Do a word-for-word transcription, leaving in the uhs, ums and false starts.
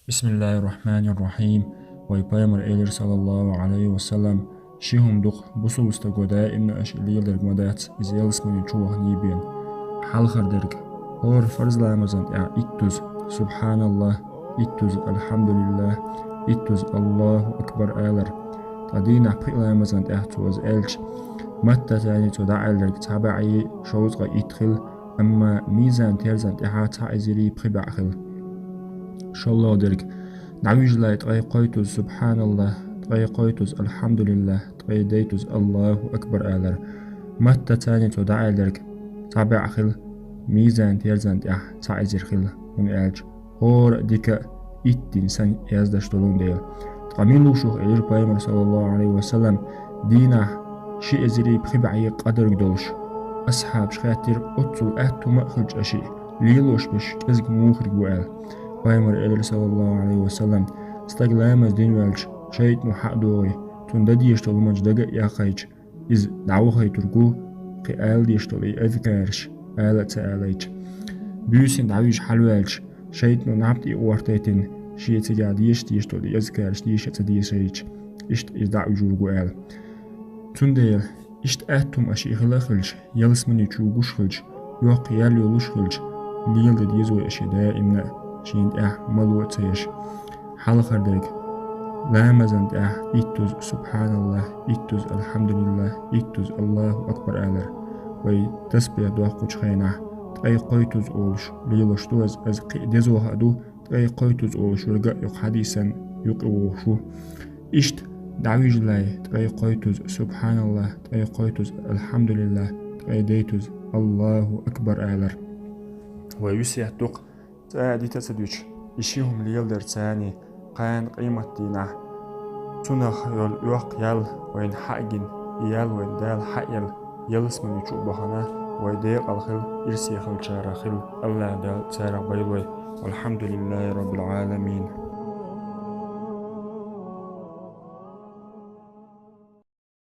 بسم الله الرحمن الرحيم. Вай пайхамар элира, саллаллаху алейхи ва саллам: «Ши хӀума дукха бусулба стага даимна аша леладерг ма дац, иза ялсмани чу вахана бен. Хьалхара дерг: хӀора фарз ламазан тӀехь иттуза субханаллах, иттуза алхьамдулиллах, иттуза Аллаху акбар алар. Ткъа дийнахь пхиъ ламазан тӀехь цо иза аьлча, матта царна цо дӀааьлларг цхьа бӀе шовзткъа итт хила, амма мизан терзан тӀехь цхьа эзари пхи бӀе хила». ШоллагӀа дерг: «ДӀавижалай ткъе кхойттуза субханаллах, ткъе кхойттуза алхьамдулиллах, ткъе дейттуза Аллаху акбар алар. Матта царна цо дӀааьлларг цхьа бӀе хила, мизан терзан тӀехь цхьа эзар хила, хӀунда аьлча хӀора а дика а итт дин санна яздеш долун дела». Ткъа мила ву шух, элира пайхамар, саллаллаху алейхи ва саллам, дийнахь ши эзари пхи бӀе къадарг долуш? Асхьабаш хаьттира: «Оццул атта хӀума а хилча аша лелош берш кӀезиг муха хир бу?» аьлла. Пайхамар элира, саллаллаху алейхи ва саллам: «Стаг ламаз дина ваьлча, шайтӀано хьа а догӀий, цунна дан дезаш долу хӀуманаш дага а яххайча, иза дӀавахийтург ву кхин ала дезаш долу и азкараш ала а ца алайча. Буьйсанна дӀавижа хьалаваьлча, шайтӀано наб тӀе а гӀортайтина, шен цигахь дезаш дезаш долу и азкараш деша а ца дешайча, иштта иза дӀа а вуьжург ву», аьлла. Цундела иштта атта хӀума аша хила а хилча, ялсмани чу гуш хилча, йоккха ял йолуш хилча, леладан деза вай аша даимна а, шена тӀехь мало а ца еш. Хьалхара дерг: ламазан тӀехь иттуза субханаллах, иттуза алхьамдулиллах, иттуза Аллаху акбар алар. Вай тасбихь доккхучу хенахь ткъе кхойттуза олуш лелош ду, аса кхин а деза ваха а ду, ткъе кхойттуза олуш верг а юкъа хьадисан юкъа вогӀуш ву. Иштта: «ДӀавижалай ткъе кхойттуза субханаллах, ткъе кхойттуза алхьамдулиллах, ткъе дейттуза Аллаху акбар алар». Вай весет ду-кх цкъа а дита ца дуьтуш, и ши хӀума леладар царний кхана къематдийнахь. Цунах йолу йоккха ял вайна хьа а гина, и ял вайна Дала хьа а елла, ялсмани чу а бахана, вай декъала хила, ирсе хилчарах хила, Аллах Дала царах байла вай. Валхьамдулиллахи Роббил Ӏаламин.